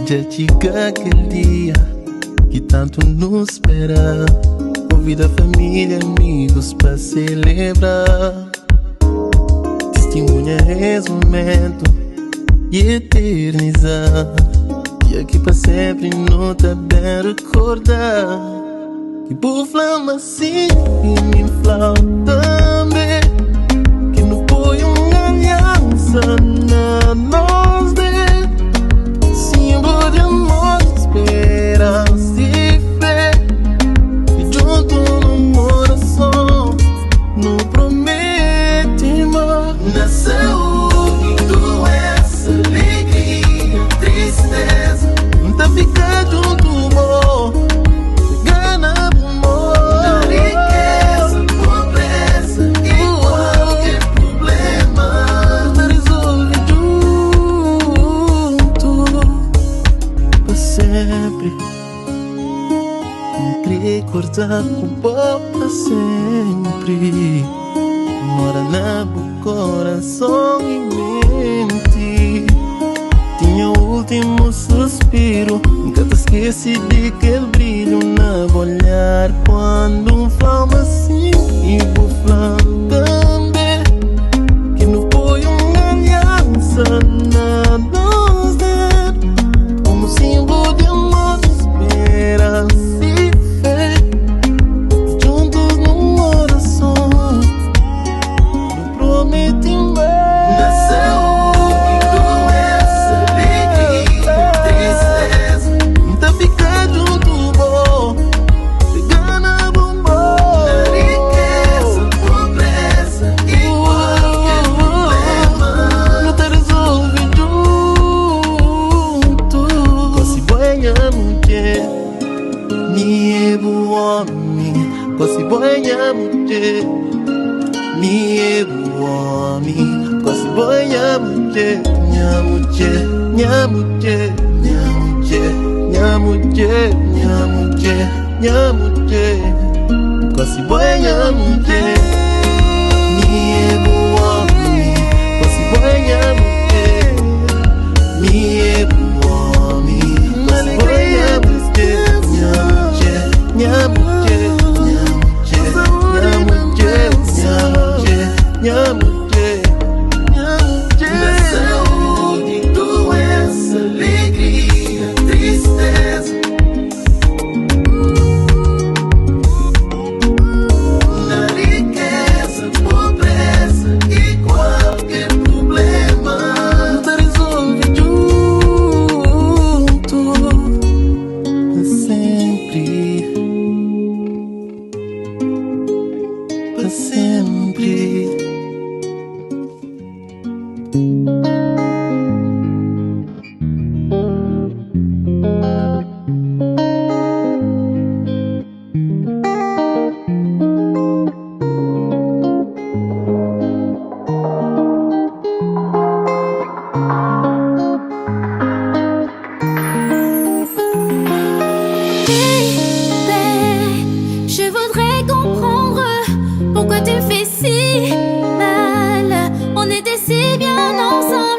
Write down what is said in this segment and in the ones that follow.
Dja txiga kel dia ki tantu nu spera. Konvida família, amigus pa selebra. Tistimunha es mumentu i eterniza. Dia ki pa senpri nu ta ben rekorda. Ki bu fla-m asin i mi N fla-u tanbe. Ki nu poi un aliansa na nos dedu. Sinblu di amor, speransa i fe. I djuntu nun orason nu promete ma. Na saúdi, duensa, alegria, tristeza. N ta fika djuntu bo. Pega na bu mô. Na rikeza, pobreza i kualker prubléma. Nu ta rezolve djuntu pa sénpri. N krê korda ku bo pa sénpri. Mora na bu korason i menti. Ti nha últimu suspiru N ka ta skese di kel brilhu na bu olhar Kuandu N fla-u ma sin i bu fla-m tanbe Ki nu poi un aliansa na nos dedu Komu sinblu di amor, speransa i fé Djuntus nun orason Nu promete ma. Na saúdi, duensa, alegria, tristeza. N ta fika djuntu bo, pega na bu mô. Na rikeza, pobreza i kualker prubléma. Nu ta rezolve djuntu. Gosi bo é nha mudjer, mi é bu ómi. Gosi bo é nha mudjer. Mi é bu omi, gosi bo é nha mudjer, nha mudjer, nha mudjer, nha mudjer, nha mudjer, nha mudjer, nha mudjer, gosi bo é nha mudjer. Mi é bu omi, gosi bo é nha mudjer. Mi é bu omi, gosi bo é nha mudjer, nha mudjer, nha mudjer, nha mudjer, nha mudjer, nha mudjer, nha mudjer, nha mudjer. Na saúdi, duensa, alegria, tristeza. Na rikeza, pobreza i kualker prubléma. Nu ta rezolve djuntu pa sénpri, pa sénpri. Bébé, je voudrais comprendre pourquoi tu me fais si mal. On était si bien ensemble.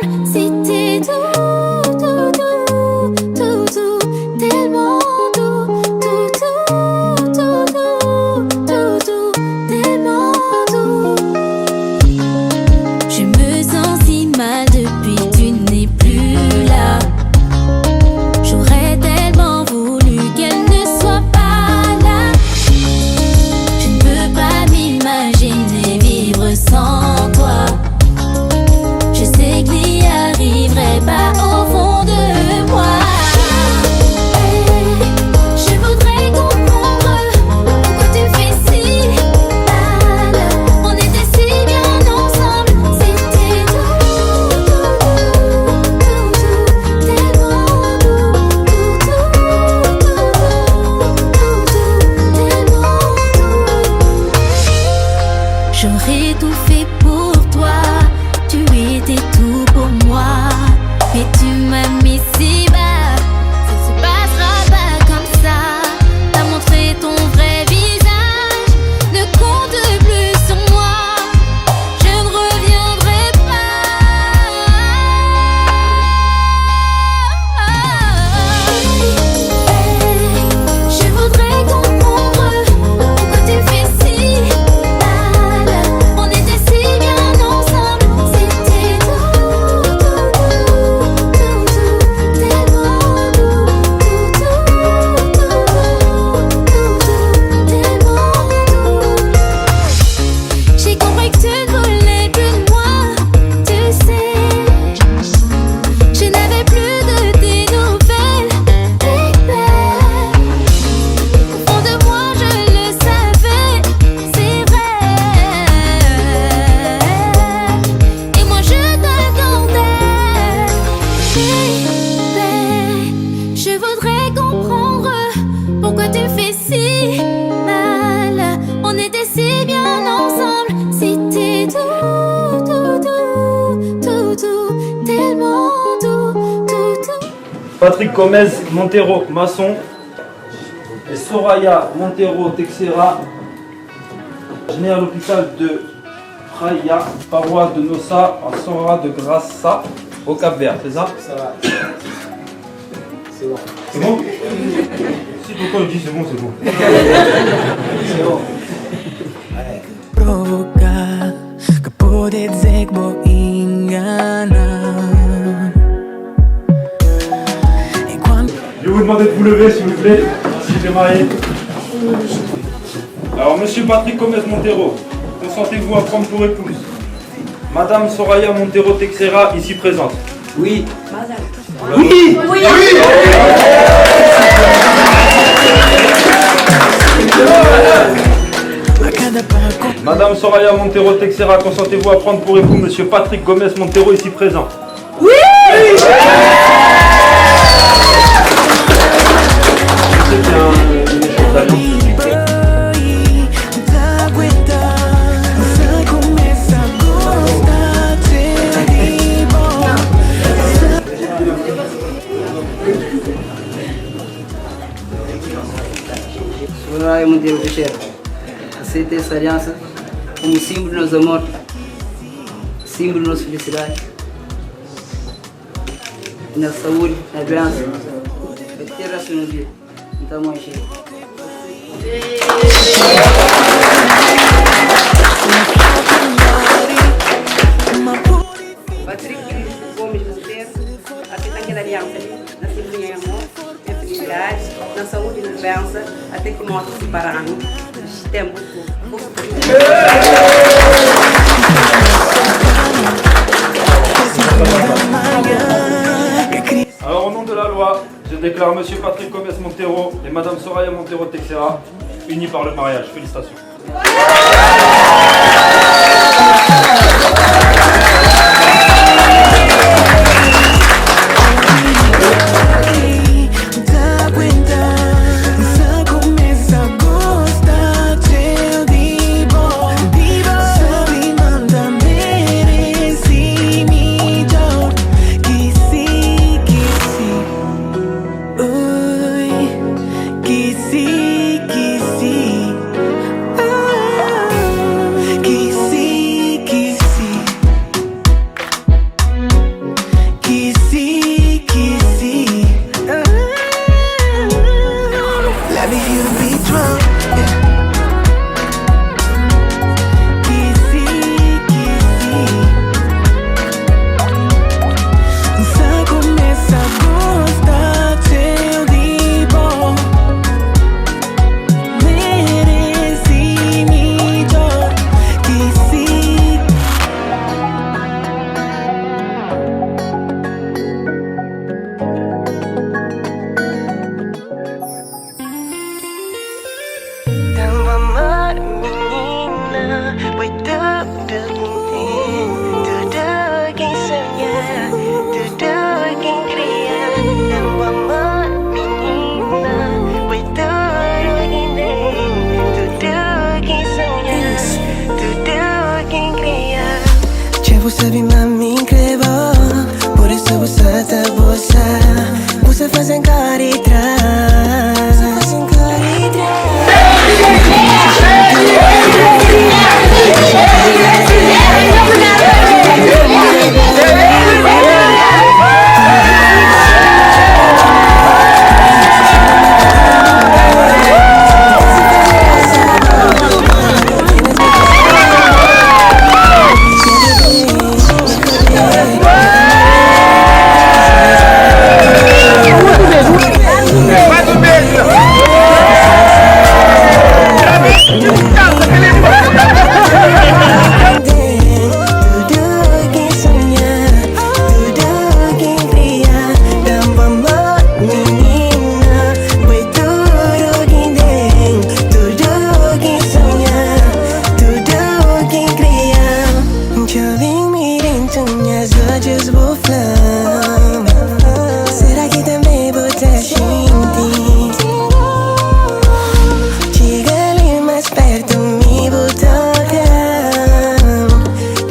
Patrick Gomez Monteiro, maçon, et Soraya Monteiro Teixeira, née à l'hôpital de Praia, paroisse de Nossa Senhora de Graça, au Cap-Vert, c'est ça? Ça va. C'est bon. C'est bon? Si pourquoi on dit c'est bon, c'est bon. C'est bon. Provocar que pode dizer que vou enganar. Enquanto Je vais vous demander de vous lever, s'il vous plaît, si vous êtes mariés. Alors, monsieur Patrick Gomez Monteiro, consentez-vous à prendre pour épouse Madame Soraya Monteiro Teixeira, ici présente? Oui. Oui. Oui. A cada paco Madame Soraya Monteiro Teixeira, consentez-vous à prendre pour époux monsieur Patrick Gomez Monteiro, ici présent? Oui. Je sais qu'il y a une échange d'alliance. Ta aguenta. Se começa a gostar de bom. Soraya Monteiro Teixeira, aceita essa aliança como símbolo do nosso amor, símbolo da nossa felicidade, na saúde, na doença, até o resto do dia. Então, mãe, chega. Patrick Gomes Monteiro, aceita aquela aliança na símbolo de amor, na felicidade, na saúde e na doença, até que morte separando, tempo. Alors, au nom de la loi, je déclare monsieur Patrick Gomez Monteiro et madame Soraya Monteiro Teixeira unis par le mariage. Félicitations. Ta aguenta. Se começa a gostar de bom. Sabe manda merece melhor. Que sim, que sim. Ui, que sim, que sim. Ah, que sim, que sim. Que sim, que sim. Ah, let me hear the beat drop. Yeah. Que sim, que sim. Se começa a gostar de bom. Merece melhor. Que sim. Tão amar menina, foi tudo tudo quem sonha, tudo quem cria. Tão amar menina, foi tudo quem tem, tudo quem sonha, tudo quem cria. Já você sabe, mami, incrível. Por isso você tá você. Você faz em cara. Você faz em cara. Tudo quem sonha, tudo quem cria. Dá amor, menina, foi tudo quem tem, tudo quem sonha, tudo quem cria. Jovem miren minhas olhos vou flama. Será que também você sente? Chega ali mais perto, me toca.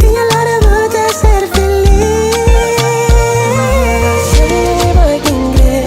E agora vou ser feliz. Sei quem crê.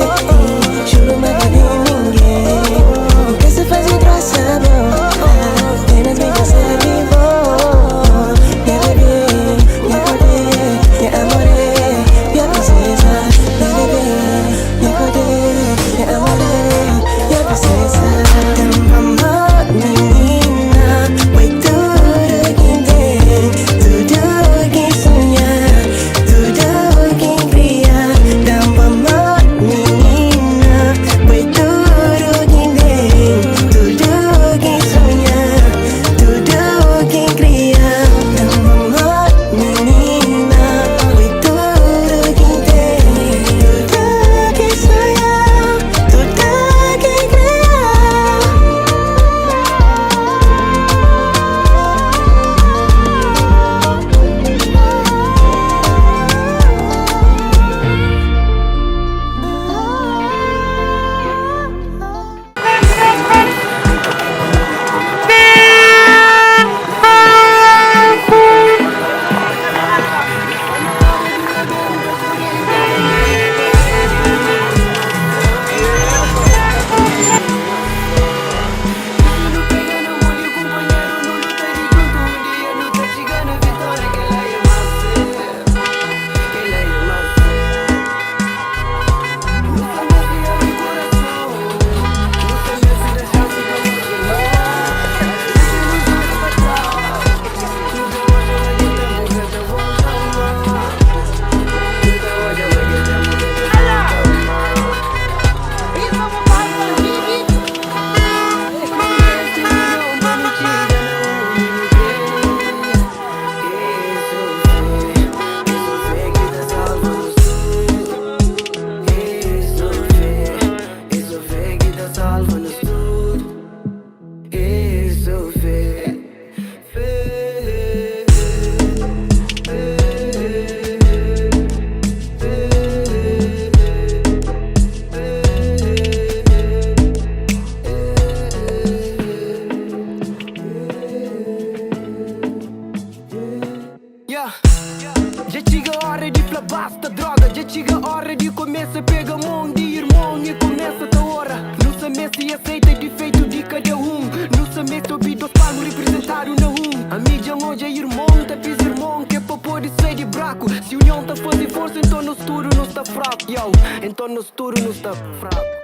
Dja txiga ora di fla basta droga Dja txiga ora di kumesa pega mon di irmon i kumesa ta ora Nu sa meste aseita difeitu di kada un Nu sa meste obi dos palmu riprizentadu na un Ami dja N odja irmon ta pisa irmon K'é pa pode sai di braku Si union ta faze forsa enton nos tudu nu sta fraku Yow, enton nos tudu nu sta fraku.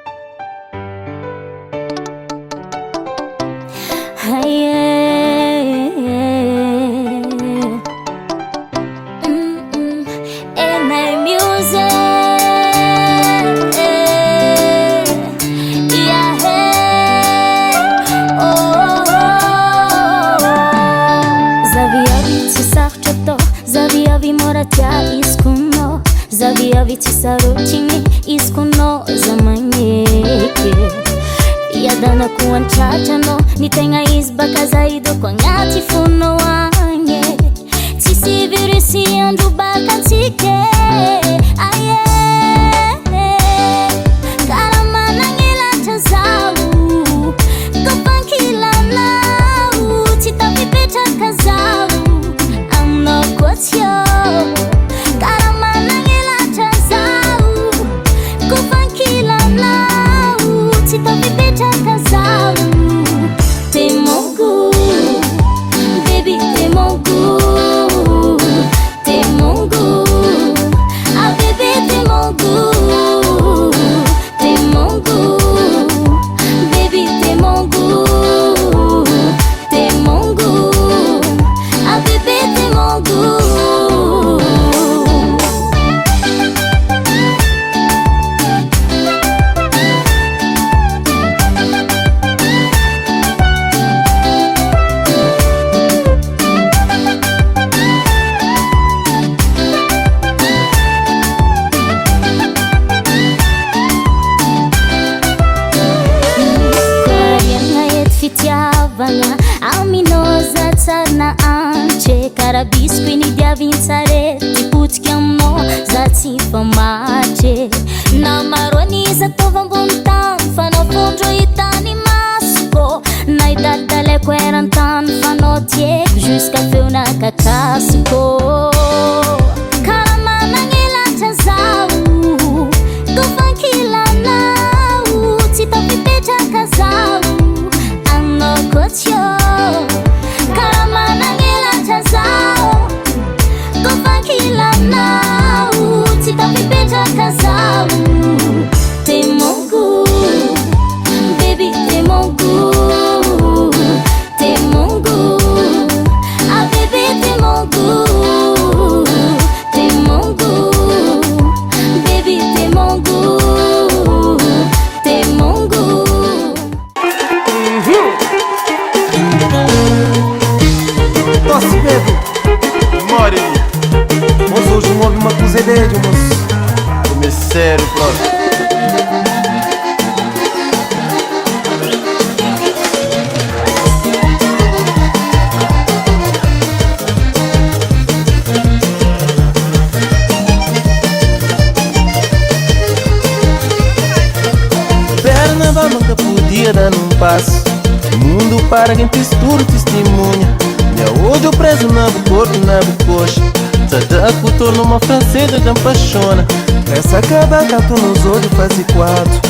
Essa cabaca tu nos olhos faz quatro.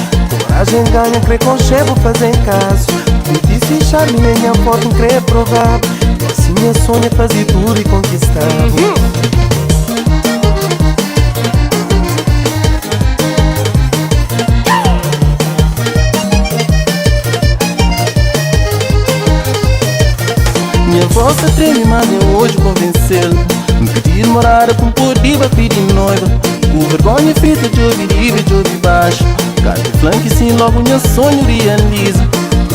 Coragem ganha, crê com chevo fazem caso. Feitiço e charme, nem a foto crê provar. Assim a sonha fazer tudo e conquistar. Minha voz treme, mas eu hoje convencê-lo. Me pedir morada com poder pedir noiva. Com vergonha feita de ouvir livre, de ouvir baixo. Cante flanque sim, logo meu sonho realiza.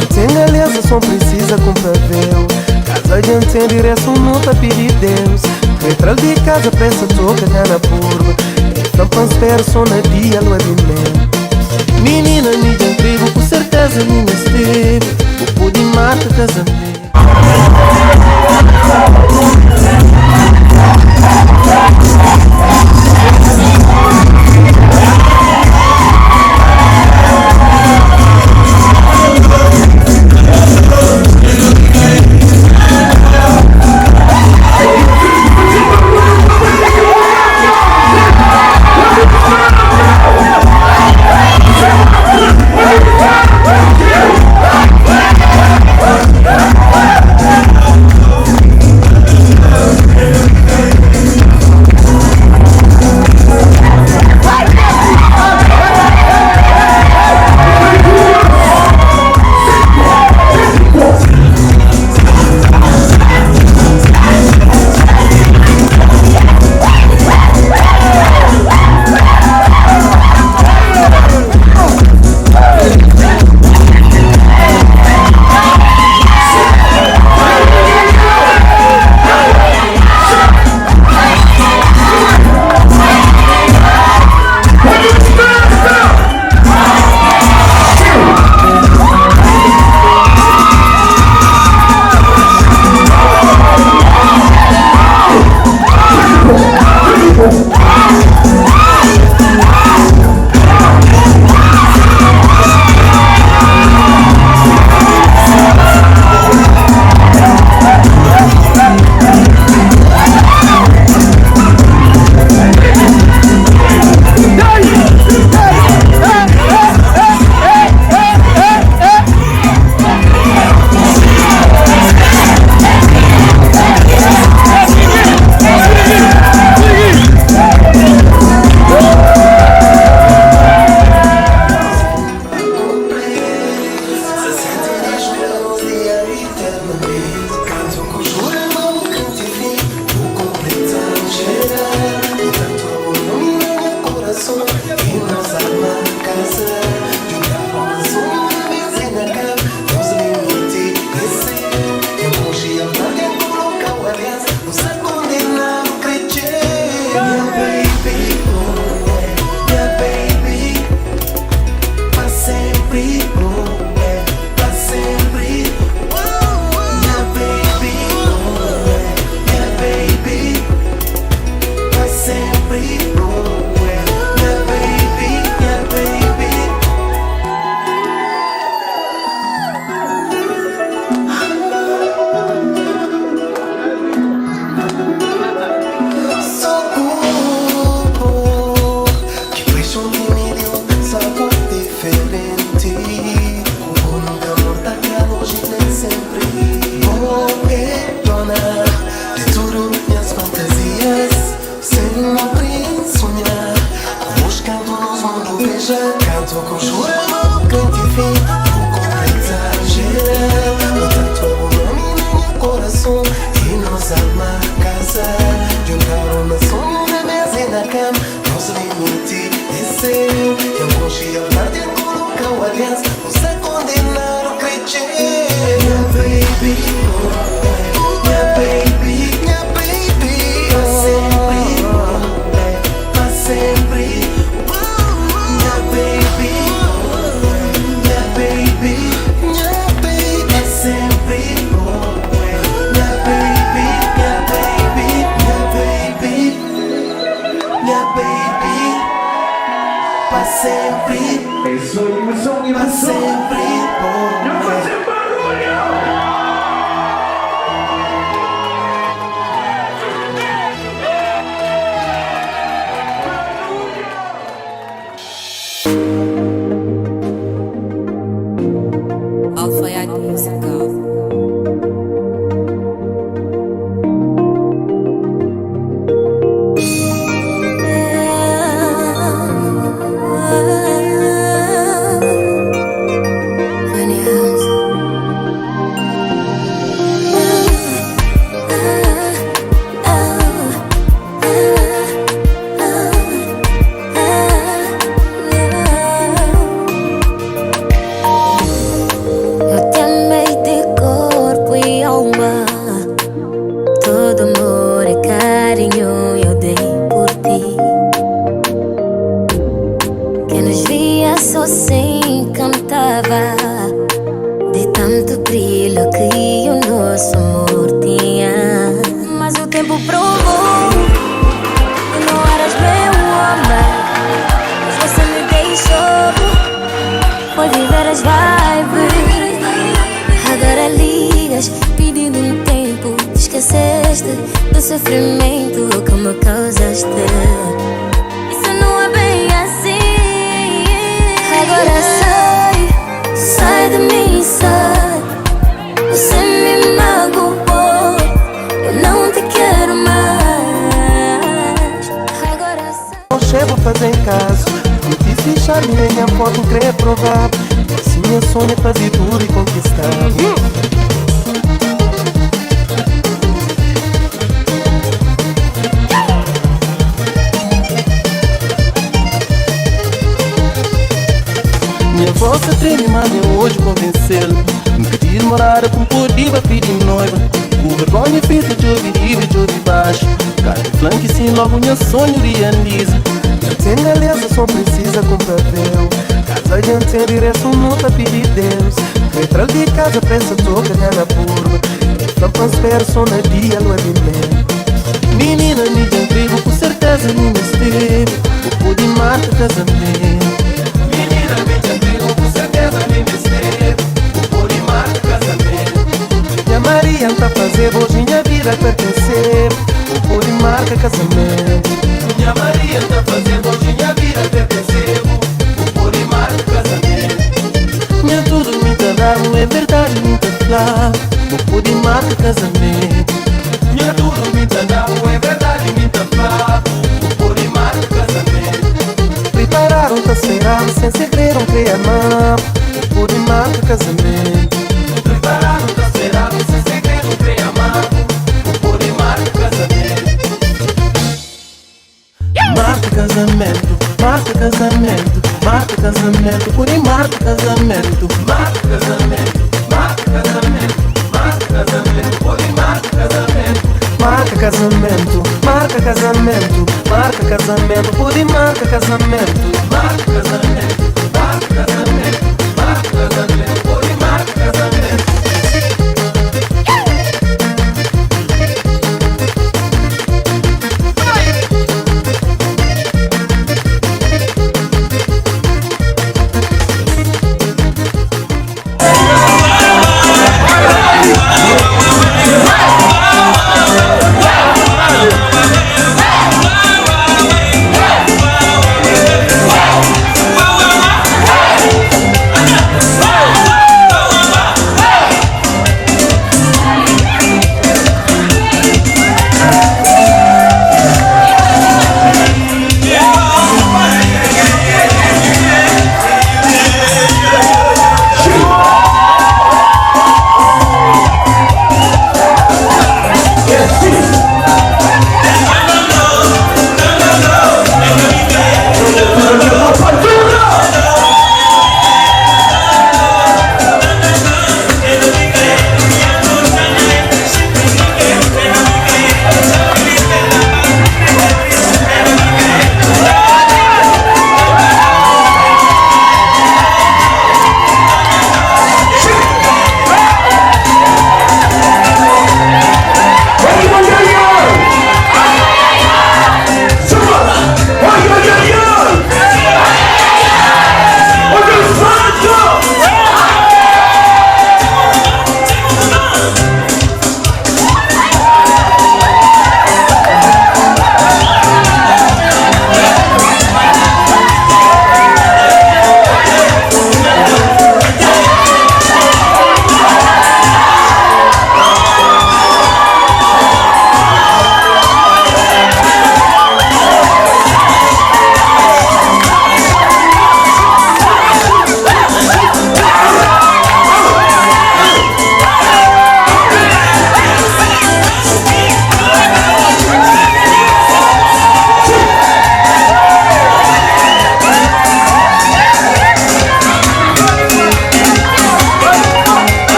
Eu tenho aliança, só precisa comprar véu. Casa de tem direção, não tá pedir Deus. Retral de casa, pressa, toca, na curva. Então, espero só na dia, lua de mel. Menina, me emprego, com certeza me esteve. O poder mata casamento. pensa Nu sta kondenadu kre txeu Nha baby, nha baby, nha baby Pa senpri, pa senpri Nha baby, nha baby, nha baby Pa senpri, nha baby, nha baby, nha baby Nha baby Pa senpri, pa senpri. Alfaiate Musical. Funny House. Eu te amei de corpo e alma. Todo amor e carinho eu dei por ti. Quem nos via só se encantava de tanto brilho que o nosso amor tinha. Mas o tempo provou que não eras meu homem. Mas você me deixou. Foi viver as vibes. Agora ligas pedindo um tempo. Esqueceste do sofrimento que me causaste. Isso não é bem assim. Agora sai, sai de mim, sai. Você me magoou. Eu não te quero mais. Agora sai. Não chego fazer caso Difícil charme, minha foto querer provar Se minha sonho é fazer tudo e conquistar. Minha voz treme, mas eu hoje convencê-lo. Me pedir morada com podia pedir noiva. Com vergonha feita de ouvir e de ouvir baixo. Cara de flanque sim, logo meu sonho realiza. Eu tenho aliança, só precisa comprar véu. Casa de tem direção, não tá pedir Deus. Retral de casa, pressa, toca na curva. Flampa espera só na dia, lua de mel. Menina, me trigo, com certeza me esteve. O pude marca casamento. Menina, me trigo, com certeza me esteve. O pude marca casamento. Minha Maria tá fazer hoje minha vida pertencer. O pude marca casamento. Minha Maria tá fazendo hoje minha vida pertencer. O pude marca casamento. Minha tudo me tá dando, é verdade, me tá flá. O pude marca casamento. Minha tudo me tá dando, é verdade, me tá flá. O pude marca casamento. Prepararam, tá esperando, sem segredo, não amar. O pude marca casamento. Prepararam, tá esperando, sem segredo, não amar. O pude marca casamento. Marca casamento, marca casamento, marca casamento, por marca casamento. Marca casamento, marca casamento, marca casamento, por marca casamento. Marca casamento, marca casamento, marca casamento, por marca casamento. Marca casamento, marca casamento, marca casamento, por marca casamento.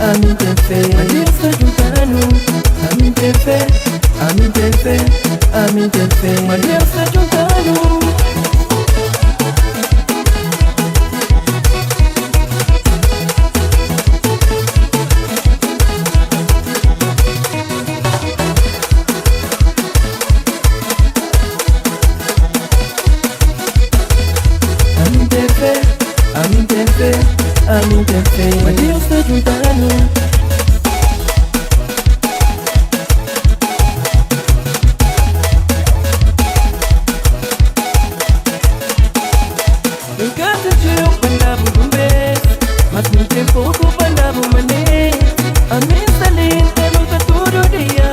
ami N ten fé Ma Deus ta djuda-nu Ami N ten fé, ami N ten fé, ami N ten fé Ma Deus ta djuda-nu. Ami N ten fé, ami N ten fé, ami N ten fé Ma Deus ta djuda-nu. N ka ta txeu pa N da-bu un bes, mas mi ten poku pa N da-bu mané. Ami N sta li, N ta luta tudu dia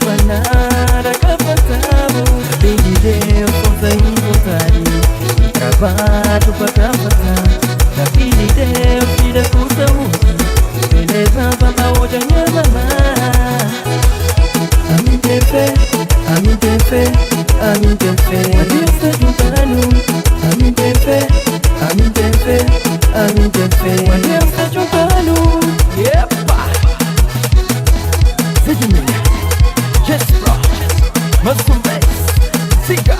pa nada ka falta-bu. Ta pidi Deus forsa i vontadi, trabadju pa ka falta. Ta pidi Deus vida ku saúdi, beleza pa N ba odja nha mamá. Ami N ten fé, ami N ten fé, ami N ten fé Ma Deus ta djuda-nu. Ami N ten fé, ami N ten fé, ami N ten fé Ma Deus ta djuda-nu. Epa! Zé de Milha, Yes bro, mais um vez, siga!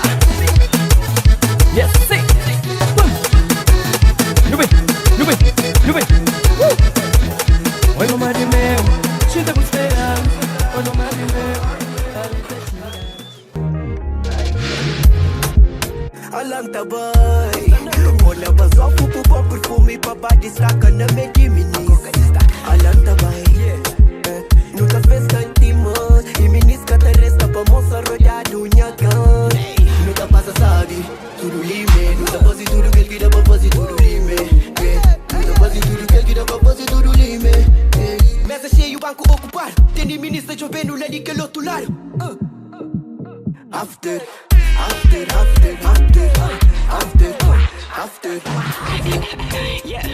Yes sim! Bum! Nu bem, nu bem, nu bem! Oi mamá di meu, xinta bu spera. Oi mamá di meu, ali ta txiga. Alanta bai, Olha basofu pu bom perfume pa ba destaca na meio de minis. Alanta bai, eh, nunca fez cantimas e minis ka ta resta pa moça rodado nha can. Nunca passa sabe, tudo lime. Nunca fazer tudo que ele que dá pra fazer tudo lime. Yeah. Nunca fazer tudo que ele que dá pra fazer tudo lime. Yeah. Mesa cheia, o banco ocupado. Tem de ministra chovendo lá daquele outro lado. After, after, after, after, after, after. Yeah.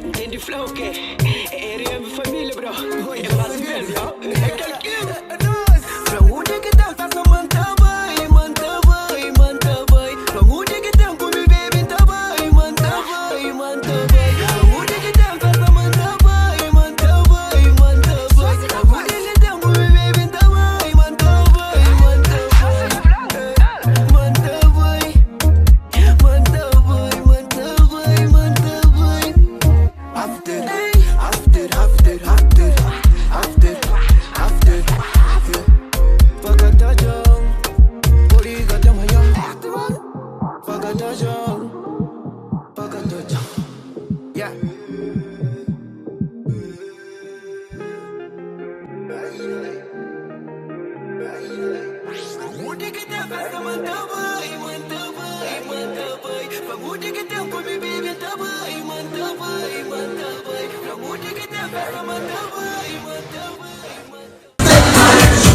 Entende flow que é RM família, bro. É fácil mesmo, é aquele Pra onde que tá festa manta vai, manta vai, manta vai. Pra onde que tem come bebe tá vai, manta vai, manta vai. Pra onde que tem festa manta vai, manta vai, manta vai. Pra onde que tem come bebe tá vai, manta vai, manta vai. Manta vai, manta vai, manta vai, manta vai. After, after, after, after, after, after, after. Pagkatadyan, Pagkatadyan, Pagkatadyan, Pagkatadyan. Yeah. Onde que tem festa, manda vai, manda vai, manda vai. Onde que tem come bebe, tá vai, manda vai, manda vai. Onde que tem festa, manda vai, manda vai, manda.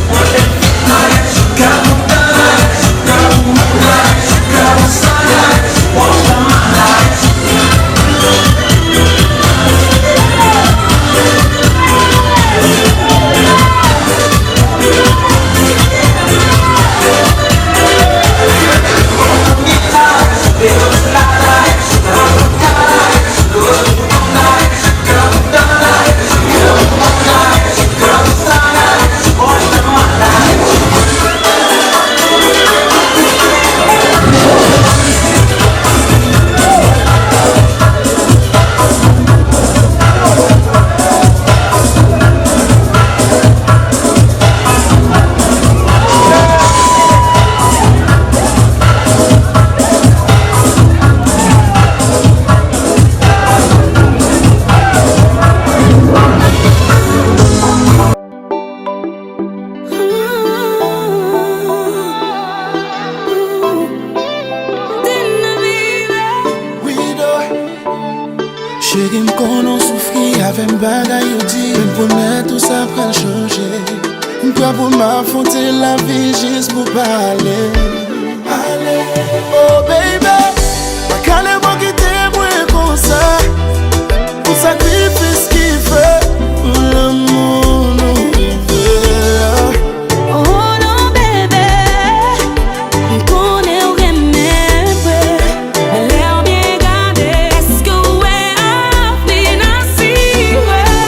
Chéri m konnen w soufri avè m bagay yo di Men m pwomèt ou sa pral chanje M prè pou m afwonte lavi jis pou pale Ale Oh baby Pa kale mwen kite mwen konsa Pou sakrifis ki fè Pou lanmou nou rive Oh non bébé, m konnen ou renmen mwen. Men lè ou byen gade, èske ou wè avni n asire?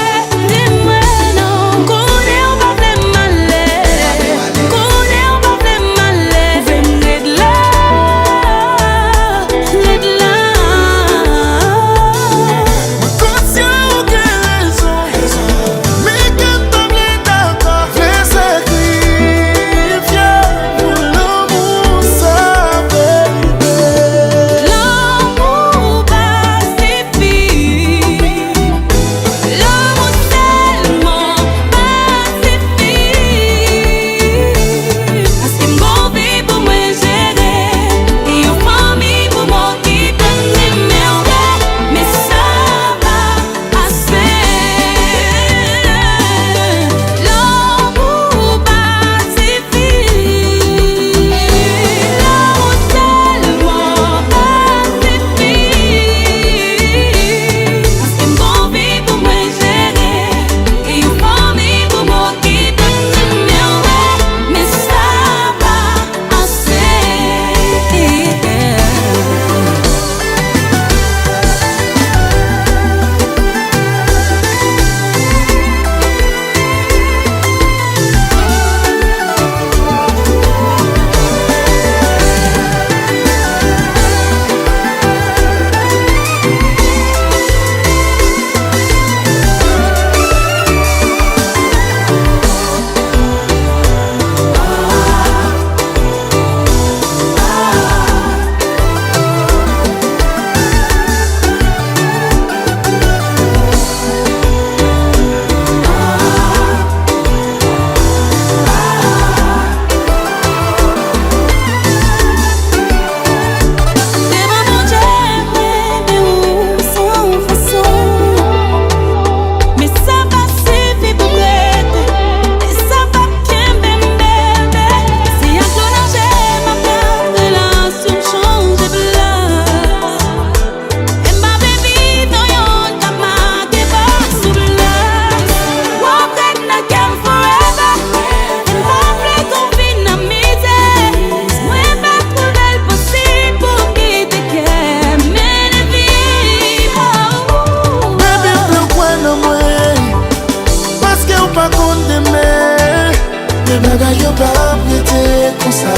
Men bagay yo pa prete konsa.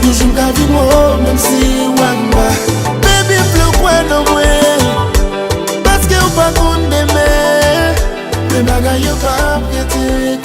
Yon jou m ka vin wo menm si w anba. Baby m vle w kwè nan mwen paske w pa konn demen. Men bagay yo pa prete.